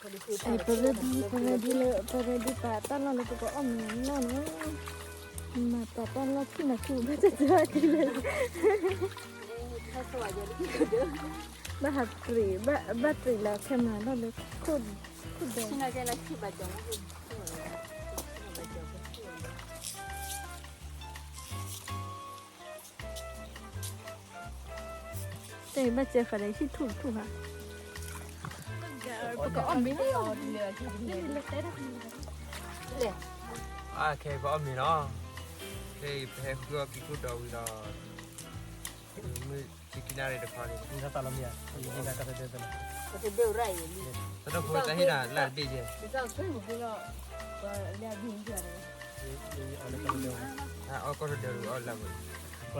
ပ ready ပ ready လၢ ပ ready ပာ်တၢ်လီၢ်လၢပကအီၣ်မ့ၤအလီၢ်နီၤ, မၤပာ်တၢ်လီၢ်ခံမၤခံဘၣ်တၢ်တၢ်အီၣ်တံၢ်လၢ ဘၣ်ဟးပြံး ဘၣ်ပြံးလီၤ camera လီၢ်လၢခိၣ်ဒီး တၢ်အံၤဘၣ်စဲဃာ်ဒီးဟံၣ်ထူၣ်ထူၣ်ဟါ, ပကအီၣ်မ့ၤလီၤ, အခဲပအီၣ်မ့ၤလီၤ, ခဲအံၤပဟဲဃုအီၣ်ကံၢ်ခိၣ်ဒီးဝံၤဒီး မုၢ်ဆံခံနၣ်ရံၣ်တခီန့ၣ်, သးလီမ့ၢ်ဧါ, သးဖိတၢ်ဟ့ၣ်နၤလၢအဒ့ၣ်ယဲ, အီၣ်ကီၢ်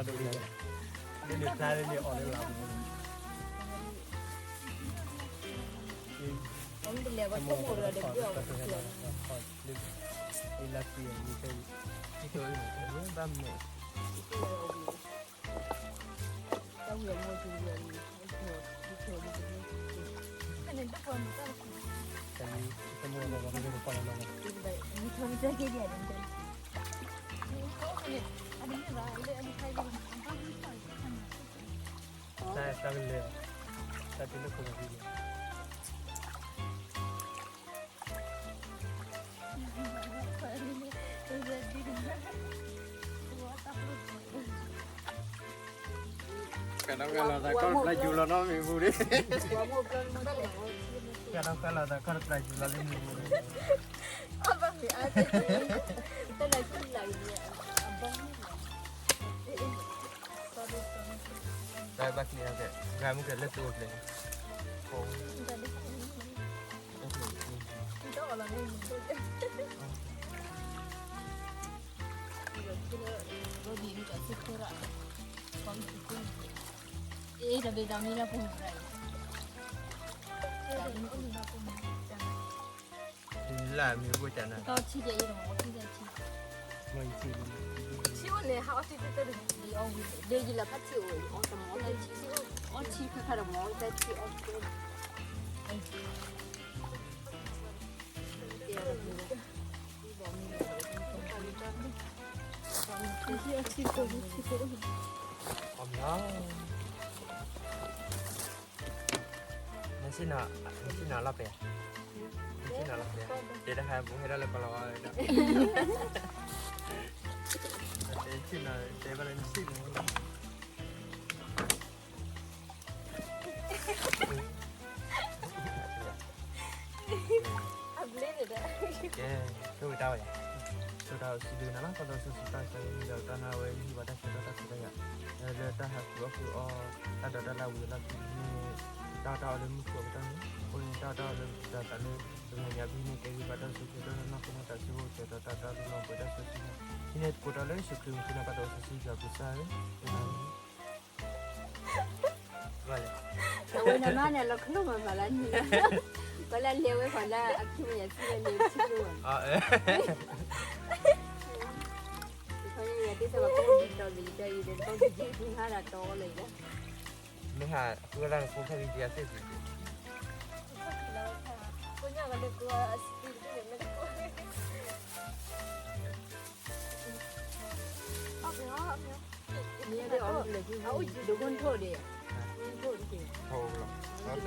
တဒၢးအီၣ်လၢမုၢ်, ဘၣ်မဲာ် တၢ်ကလဲၤ, တၢ်တုၤလၢခိၣ်နၢ်ဖံန့ၣ် ကဲထီၣ်ဃဲလီၤသးခီၣ်တပျၢ်ယူၤလီၤနီတမံၤပူၤန့ၣ်, ကဲထီၣ်ဃဲလီၤသးခီၣ်တပျၢ်ယူၤလီၤလၢမံၤပူၤန့ၣ်, တၢ်ဘၣ်ကျဲၤအကဲ, ဂၤမုၢ်ကဲလၢသူအိၣ်ကျဲၤ, လၢမ့ၢ်ဘိၣ်ကနၣ်, ထံအိၣ်န့ၣ် ဟးအီၣ်ထံတတၢၢ်တဂ့ၤ, ဒ်ယလၢဖးထံအိၣ်, အီၣ်ထံခါခါဒီးမ့ၢ်အီၣ်တၢ်ထံအီၣ်ထံ အီၣ်မ့ၤလီၤ, နဆ့ၣ်နီၤလီၤပဲ, နဆ့ၣ်နီၤလီၤပဲ, တဲတၢ်ဟဲပူၤဟဲဒၣ်လၢကီၢ်လီၤဝဲဒၣ်, တဲဆ့ၣ်နီၤ တဲဘၣ်လၢနဆ့ၣ်နီၤ ကဲ, ဆိၣ်ဂ့ၤတၢ်ဝဲယၤ, ဆိၣ်တၢ်စံးဘျုးကနၤလီၤ ပှၤသးစီဆှံတၢ်ကစၢ်ယွၤ မ့ၢ်ဒီးတၢ်နၢ်ဝဲ ဟ့ၣ်ပှၤတၢ်ဆၢကတီၢ်တၢ်ခွဲးတၢ်ယာ်, လၢတၢ်ဟးဃုအီၣ်ဃုအီ တၢ်ဒိးတၢ်လၢအဝံၤအလီၢ်ခံန့ၣ်, တၢ်အီၣ်တၢ်အီလၢမုၢ်ထူၣ်အကတီၢ်န့ၣ်, အဃိန့ၣ် တၢ်အီၣ်တၢ်အီလၢပတၢ်သးလၢ ပမဲာ်ညါပဟံၣ်န့ၣ် ကဲဂံၢ်ဘါတၢ်အိၣ်ဆူၣ်အိၣ်ချ့ တၢ်နီၢ်ခိနီၢ်သးဆူၣ်အိၣ် ကဲထီၣ်တၢ်တၢ်လီၢ်ပှဲၤတၢ်ဆူၣ်ဆူၣ်န့ၣ်, ဟံးန့ၢ်သကိးတၢ်လၢယ့ၣ်ၡူးခရံာ်မံၤ ဃ့နၤပၢ်သးစီဆှံယွၤပကစၢ်ဧၢ, အဝဲန့ၣ်မးန့ၣ် လီၤခလိၣ်မၤမၤလၢနံၤ, ပှၤလၢအလဲၤဝဲပှၤလၢအခံမယၤသံလၢန့ၣ် ဆံးလိၣ်ဘၣ်, တခီန့ၣ် ယတဲစၢၤပှၤကိးဒံးတီၤလံ ယတဲအံၤဒီး တဘၣ်ကယံာ်ဖုဟါဒၣ်တီလၢၤ, မ့ၢ်ဟးဃုဝဲဒၣ်နကိးဖဲကယံာ်အသ့ၣ်သ့ၣ်, ကိးညါကလၢကိးအစပံးတဘ့ၣ်န့ၣ် မ့ၢ်တကိး အအိၣ်ယံၤဒိၣ်မုၢ်ထိၣ်ဒံး, မုၢ်ထိၣ်ဒံး, ထိၣ်လီၤ, အတ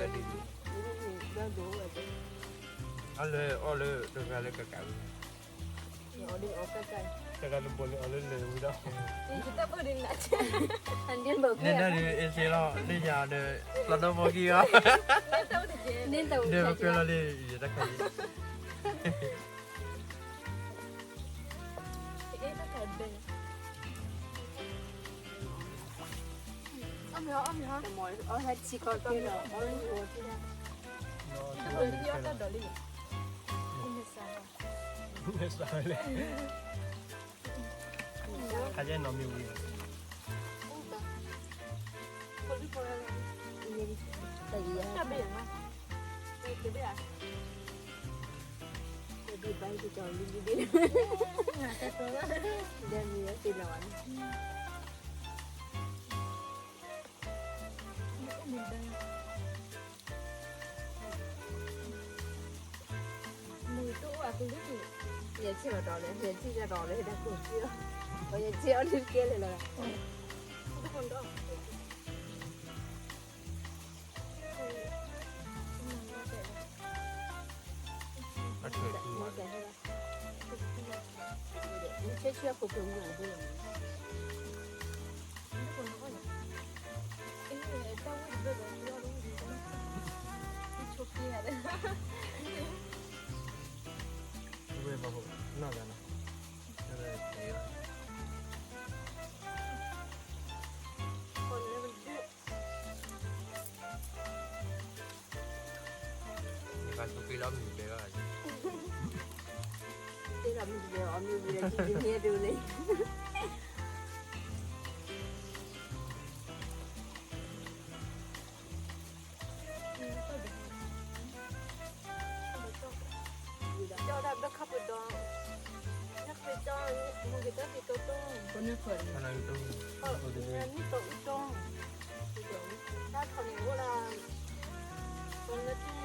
ဒံးဒံး, အီၣ်လၢ အီၣ်လၢတဂၤလၢကကးဝံၤ, တဂၤတဘိလၢအီၣ်လၢလၢာ်ဝံၤဒီး, န့ၣ်ဒၣ်ဒ်အ့ၣ်စ့လီၤ လၢယၤဒီး ဖျီဒီဖိခံဂီၤ, ဒီးပကွဲလီၤလံ ယတၢ်ခါလံ အီၣ်မ့ၤဟီ အီၣ်မ့ၤဟီ တမီၤ အီၣ်ဟဲထံကီၢ်က့ၤဒီး အီၣ်မ့ၤဟိုထံၣ်ဒၣ် အီၣ်တၢ်ဒိးလံ မ့ၢ်စးလဲၣ် ခါယဲနီၤမ့ၢ်ဝံၤ တဘ့ၣ် တဘ့ၣ် တဘ့ၣ် ဒဲမံၤဝဲသ့ၣ်လီၤဝဲန့ၣ် ကလုၢ်, ယဆ့ၣ်လီၤဒီးလဲၣ်, ယဆ့ၣ်လီၤဒီးလဲၣ်, တၢ်ကိၢ်က့ၤလီၤ, ယဆ့ၣ်အီၤဒုးကဲလဲၣ်လီၤ, တၢ်ကိၢ်ဒီး အထွဲဆူဝဲ, နဆဲဆူအခိၣ်ဖျိမူအဒိၣ်လီၤ, တၢ်ဝဲတဘျီဒီး ဆိက့ၤ, ဝဲဘၣ်ဟိနီၢ်ဂၤနီၤ, နကဆိက့ၤလီၤမုၢ်တဲဘၣ်, တဲလီၤမုၢ်တဲအီၤမ့ၢ်ဝံၤဒီး က့ၤက့ၤမ့ၢ်ဒိးန့ၣ် ကၠီဒၣ်ဘျီခါပဒီး, နဃ့ကၠီ, မ့ၢ်ဂ့ၤတၢ်က့ၤကၠီတိၢ်, နံၣ်တီအူတိၢ်, တၢ်ထီၣ်န့ၣ်အိၣ်လၢ ပနၢ်တံၢ်, ပ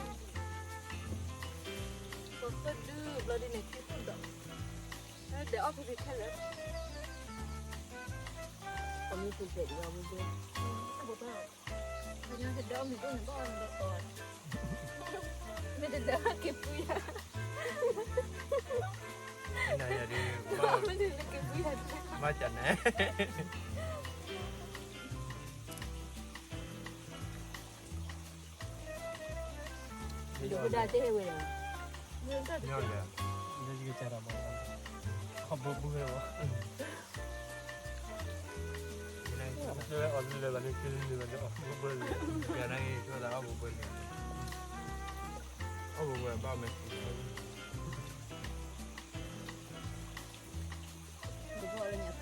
သၢဒုဘျီဒ်န့ၣ် ခံခိၣ်ဒီး, ဒီးအီၣ်ဖံဖံခဲလၢာ်, ပမ့ၢ်ပူၤဖျဲးဒံးအီၤဘိဘိ ပှၤညီကဒၢအီၣ်မ့ၤဒိၣ်န့ၣ်ဘၣ်အီၤန့ၣ်ဒီးတီၤ, မ့ၢ်တဒၢက့ၤပူၤယၤ, နယၤဒ်, မ့ၢ်တဒၢက့ၤပူၤယၤ, မ့ၢ်ကန့ၣ် ဒုၣ်ဒါတဲဝဲ, မ့ၢ်ကန့ၣ်, ခီဘိဘိဝဲ, အီၣ်လၢလၢလၢန့ၣ် က့ၤလၢလၢလၢန့ၣ် အီၣ်ဘိဘိလၢ, က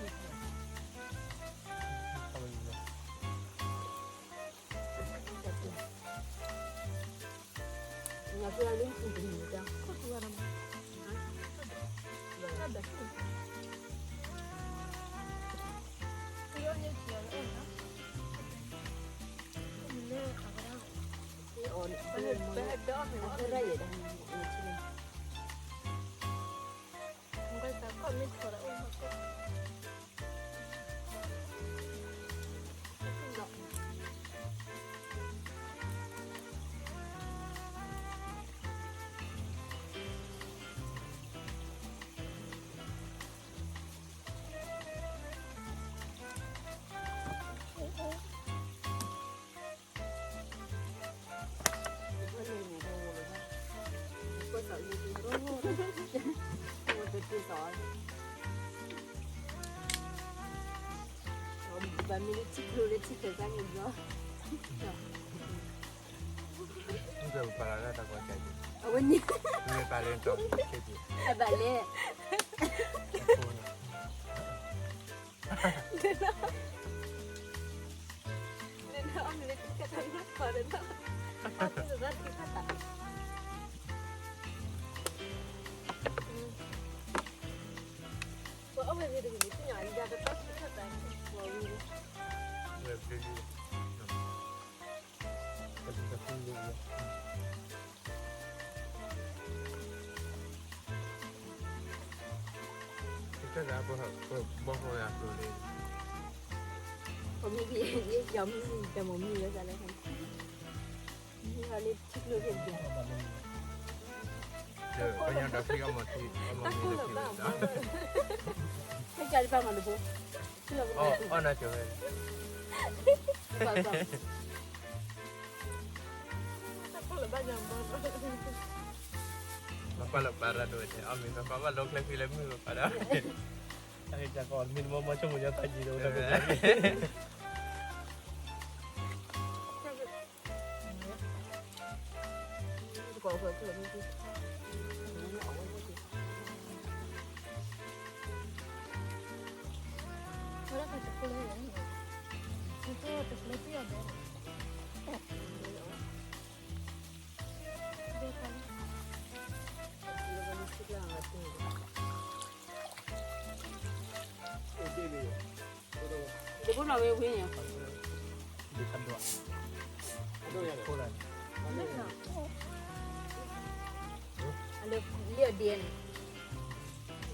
န့ၣ်က့ၤဆိသးအီၣ်ဘိဘိလၢ, အီၣ်ဘိဘိဘၣ်မဲာ် ဘၣ်မ့ၢ်လၢထံကျိလၢထံချၢကန့ၣ်ဘျီ, ပာ်လီၤတၢ်တၢ်ကွၢ်ကၢ်က့ၤ, အဝဲန့ၣ်, မ့ၢ်ပာ်လၢတၢ်ခဲက့ၤ, အဘၣ်လဲၣ်, လၢအီၣ်မ့ၤလၢထံခၢၣ်တၢ်နီၢ်ကီၢ်ဒီးနီၤ, အီၣ်သ့ၣ်သရၣ်ထံခၢၣ်တၢ်, ပှၤအီၣ်ဝဲသ့ၣ်တဂ့ၤန့ၣ် သ့ၣ်ညါအံၤယၤတတီၢ်ထံခၢၣ်တၢ်န့ၣ် ပှၤဝံၤ, ဝဲဘျ့ဘျ့, တၢ်ဖုလၢယၤ ပမ့ၢ်က့ၤ ယမ့ၢ်တမ့ၢ်လၢသးလၢ မ့ၢ်လၢထံကျိဖဲန့ၣ်, ပှၤညီဒီးဖံအီၣ်မ့ၤထံ, အီၣ်မ့ၤထံ, ဖဲကၢ်တပၤမၤတဘိ, အီၣ်နၤကၠီၤဖဲ ပှၤလၢပှၤရၤဒိၣ်ဝဲတဲ အီၣ်မ့ၤပှၤပှၤဘၣ်လီၤချၢဃံလၢမုၢ်ပှၤပှၤဒီး, အကစၢ်ကီးမ့ၢ်တမီမီဆိကမိၣ်ညီတၢ်ကံၤဒီးဝဲဒၣ် တဘိနီၢ်ဝဲဝ့ၢ်န့ၣ်, အလၢ လံအီၤဒ့န့ၣ်,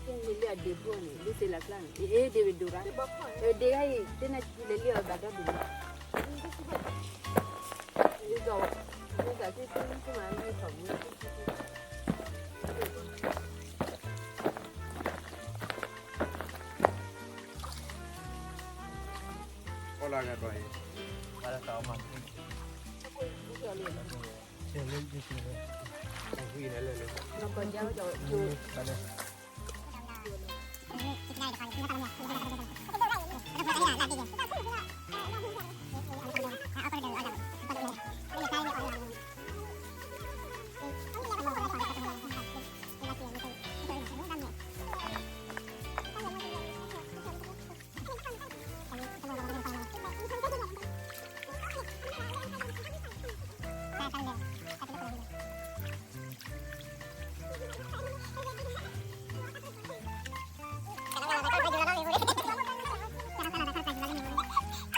လံအီၤဒ့ဖိန့ၣ် လံစ့လးကျါန့ၣ် အ့ၣ် ဒ့ဝဲဒိၣ်ရၣ်, ဒ့ခါအံၤ တနၢ်ကံလၢလံအီၤဘၣ်ဒီဒိၣ်လီၤ, လံကီး, လံကီး ကမၤမ့ၢ်ထီၣ်မူ အီၣ်လၢအဂၤကီးအံၤ, ဘၣ်လၢတၢ်အီၣ်မး, ဆဲးလၢယဆဲးလၢ, ဘၣ်လၢ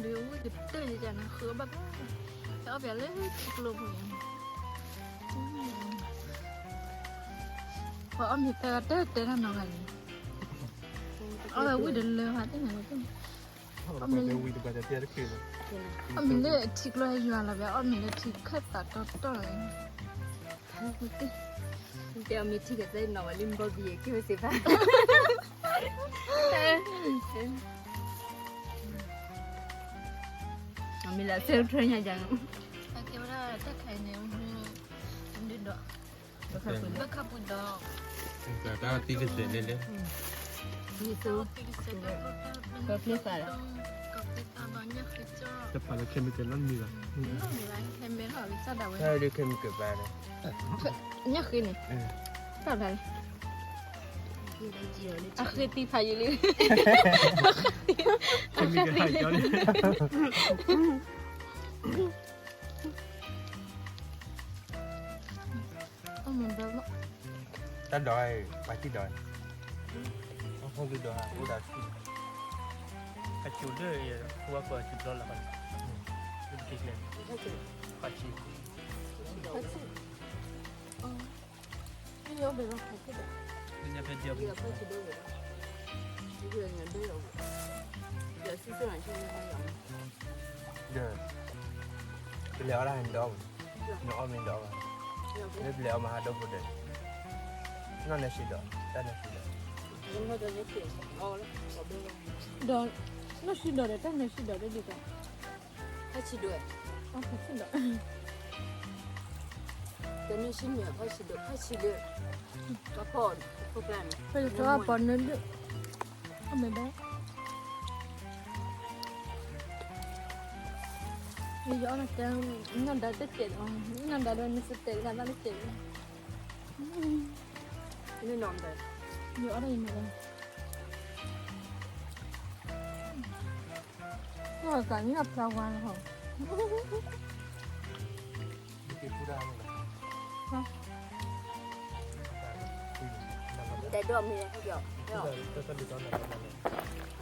ဒီးဝံၣ်ကတၢၢ်ယကနၤဃုအီၣ်ဘၣ်ဘၣ်, အီၣ်ပျဲလၢထံကျိပူၤန့ၣ်, ပှၤအီၣ်မ့ၤတၢ်တၢ်တၢ်တၢ်နီၢ်ဂၤန့ၣ်, အီၣ်ဝံၣ်တလၢဟါတန့ၣ်, အီၣ်မ့ၤလၢထံကျိယွၤလီၤဘၣ်, အီၣ်မ့ၤလၢထံကျိယွၤလီၤဘၣ်အီၣ်မ့ၤလၢထံခၢၣ်သးတီတီလီၤ, တဲအီၣ်မ့ၤထံကသဲနီၢ်ဝဲလံ ဘီဘံယဲၢ်က့ၤဝဲစ့ၢ်ဖး အမ့ၢ်လၢဆဲးထွဲညါယၤန့ၣ်, အကဲဝဲဒၣ်တၢ်ခါအံၤန့ၣ်, ဒုးဒီး, ဘၣ်ခါပူၤဒီး, တၢ်သံကစဲးလဲၣ်လဲၣ်, မ့ၢ်သိ, ကီၢ်ဖျ့ဖးလီၤ, ကီၢ်ဖျ့ဖးလီၤညၣ်ဃ့ကၠီ, တဖးလီၤ chemical နီတမံၤဘၣ်, နီတမံၤဘၣ် chemical လီၤ ကစၢ်ဒၣ်ဝဲ, တၢ်ဒ် chemical ဘၣ်လီၤ, ညၣ်ဃ့န့ၣ်, တၢ်ဘၣ်လီၤ အဃ့သံဖးယံာ်လံ, အဃ့သံဖးယံာ်လံ, တၢ်ဒိး, ပှၤထံၣ်ဒိး, အဖီဒိးဟးအိၣ်ဒၣ်ဆူၣ်, အစိၤလၢ, ဝဲကွၢ်အစိၤဘျီလၢ်, ပက့ၤကျဲ, ပှၤထံၣ်, ဒီး, ပလဲၤအီၣ်ဒၣ်ဟဲနဒီး, နအီၣ်မ့ၤဒီးဘၣ်, မ့ၢ်ပလဲၤအီၣ်မၤဟးဒီဖိဒီး, နီၢ်နၢ်စံးဒီး, တၢ်နၢ်စံးဒီး, ဒီး, နီၢ်စံးဒီးဒီး တၢ်နၢ်စံးဒီးဒ်သိး, ဖးဆံးဒီး, ဖးဆံးဒီး, တၢ်နၢ်စံးမ့ၢ်ဖးဆံးဒီး ဖးဆံးဒီး, ပဖီ, ပဖီကျါန့ၣ်, ပကထီၣ်ပီနၢဒၢၣ်, အမ့ၢ်ဘၣ် ယအီၣ်တဲ, နီၢ်ဒါတစဲး, နီၢ်ဒါဒီးနစတဲးတဂၤဘၣ်တစဲး, ယအီၣ်ဒၣ်ယမ့ၢ်လီၤ, အီၣ်သးန့ၣ်အဖျါဝါလီၤ, တဲဒိၣ်မ့ၢ်, အ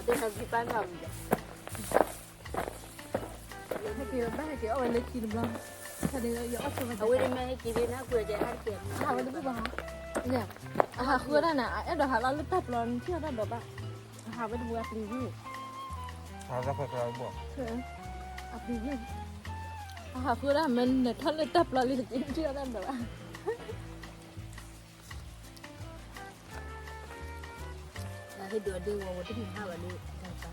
တဲနဂံၢ်ပၢ်နီၢ်မ့ၢ်, ဟဲက့ၤဘၣ်ဟဲက့ၤအီၣ်ဝဲလၢခံတဘျီ, အဝဲတမ့ၢ်ဟဲက့ၤဒ်နကွဲးတဲဟဲတက့ၢ်, အဟးဝဲတဘူၣ်ဘၣ်ဟီ, အဟးဃုဒၣ်န့ၣ် အအဲၣ်ဒိးဟးလီၤလၢတၢ်ပျီနထံၣ်အီၣ်တၢ်ဒိးဘၣ်, အဟးဝဲတဘူၣ်အပျံၤဝံၣ်, အပျံၤဝံၣ်, အဟးဃုဒၣ်မ့ၢ်နထီၣ်လၢတၢ်ပျီလံ နထံၣ်အီၣ်တၢ်ဒိးဘၣ် ဟ့ၣ်ဒုးအဒ့ဝီဝဲတဟ့ၣ်ဟးဘၣ်လၢတၢ်ပၢ်,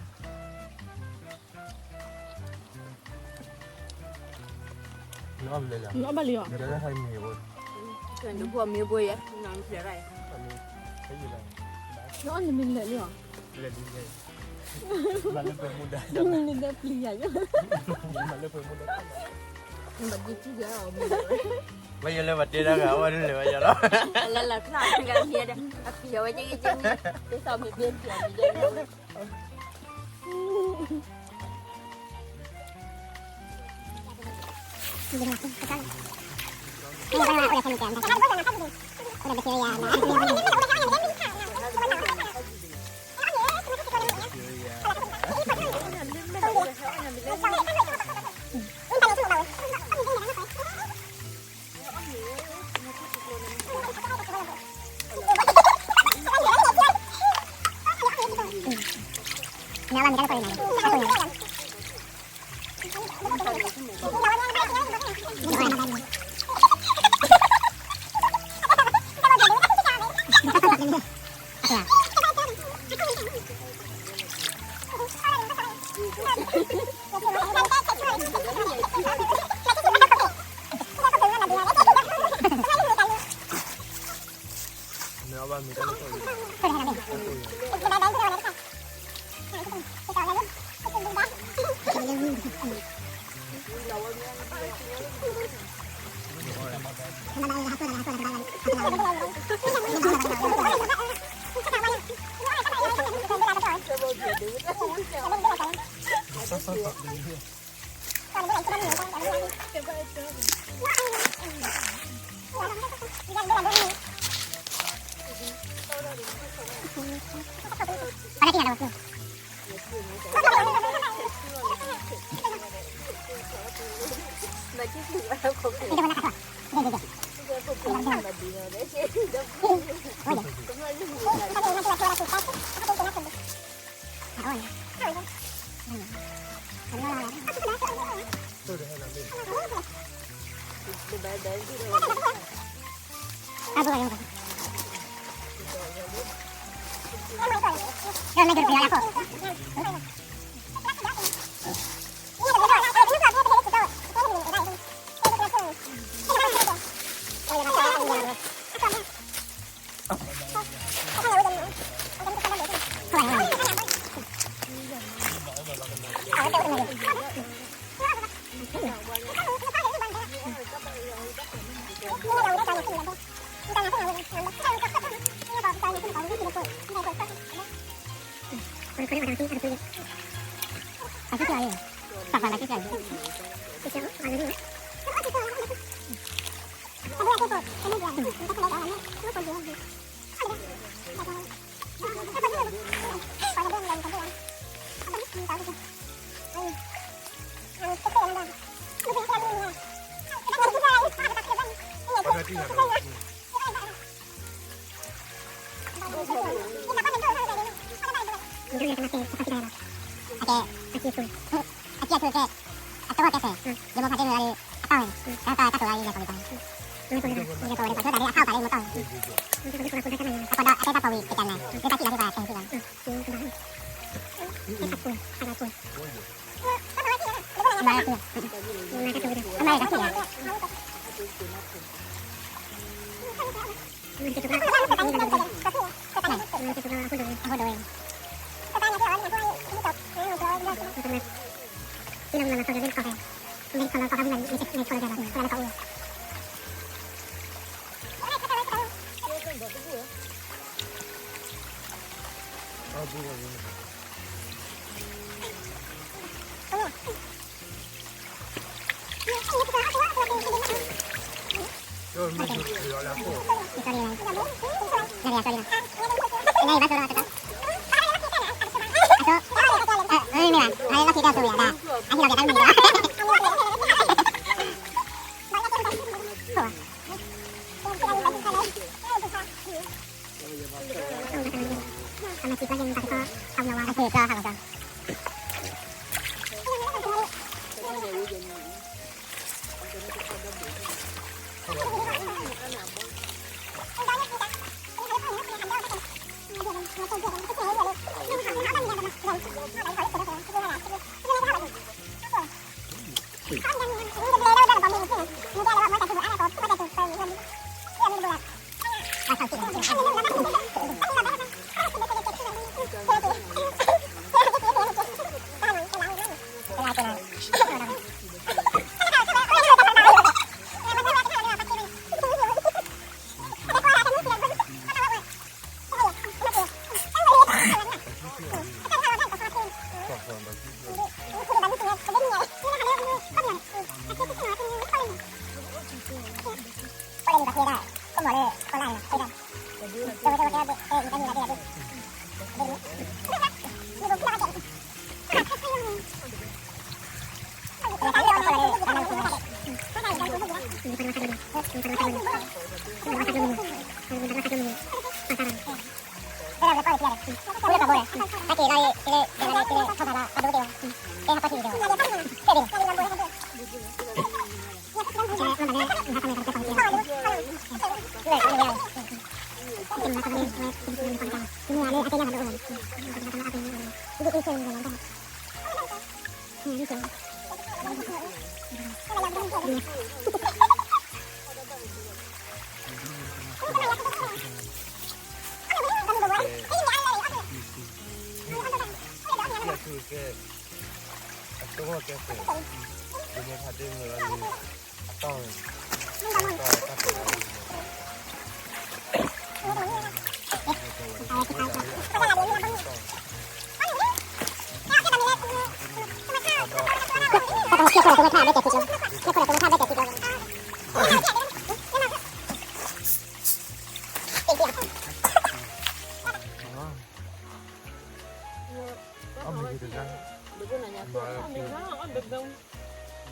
နအီၣ်ဘၣ်လံဧါ, နဘၣ်မ့ၢ်ဘိယဲ, နဖျဲးရၣ်, နအီၣ်နမ့ၢ်လဲၤလံဧါ, လဲၤလံ, မ့ၢ်လၢပှဲၤမူဒါ, မ့ၢ်လၢပှဲၤမူဒါ, မ့ၢ်လၢပှဲၤမူဒါ, ဘၣ်ယဲလၢပှၤတဲတၢ်ဂၤအီၣ်ဒ်လဲၣ်ဘၣ်ယဲလီၤ, လၢလၢဖျါဂၤမ့ၢ်ဒၣ်, အဖံးအဝဲကဲကဲကဲ, ဒ်သိးမ့ၢ်ဘ့ၣ်ဖံးအမ့ၢ်ဒၣ် ပှၤတထံၣ်နၤလီၤ, အကဲ အကံအထူ အကံအထူကဲ အတဝဲကဲစဲး ယမိၢ်ဖးဒိၣ်လၢ အတၢ်ဝဲ တၢ်တၢ်တၢ်တဝဲအံၤလဲၤပှၤဝံၤပှၤ လဲၤပှၤဝံၤပှၤ ဒီးအတဲတၢ်ပှၤဝံၤပကလဲၤ လၢတၢ်ကံၣ်လၢ်တဘၣ် ကဲစဲး မၤတၢ်ကံၣ်လၢ မၤတၢ်ကံၣ်လၢ အဃိဒိးဝဲ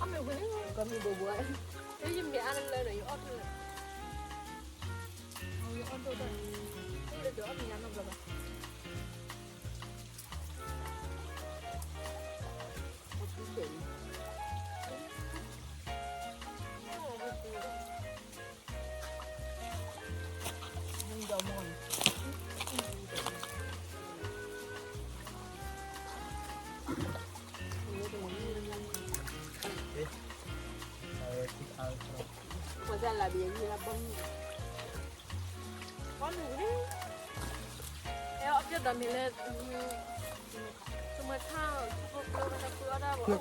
အမ့ၢ်ဝဲ ကမ့ၢ်ဘိဘိ ယမ့ၢ်အါလၢလၢဒီး ယအီၣ်ထူၣ်လၢ ယအီၣ်ဒိၣ်ဒိၣ် ယဒီးအီၣ်မ့ၢ်ယါနီတဘျီဘၣ်. Hello,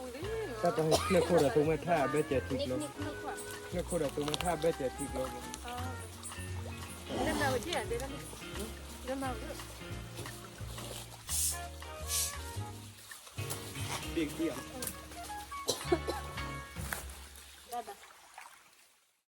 တၢ်တဟ့ၣ်ချၢခိၣ်ဒီးသူမွဲထၣ် အဘဲစဲးထံကျိ, ချၢခိၣ်ဒီးသူမွဲထၣ် အဘဲစဲးထံကျိ, ဘ့ၣ်ကံၣ်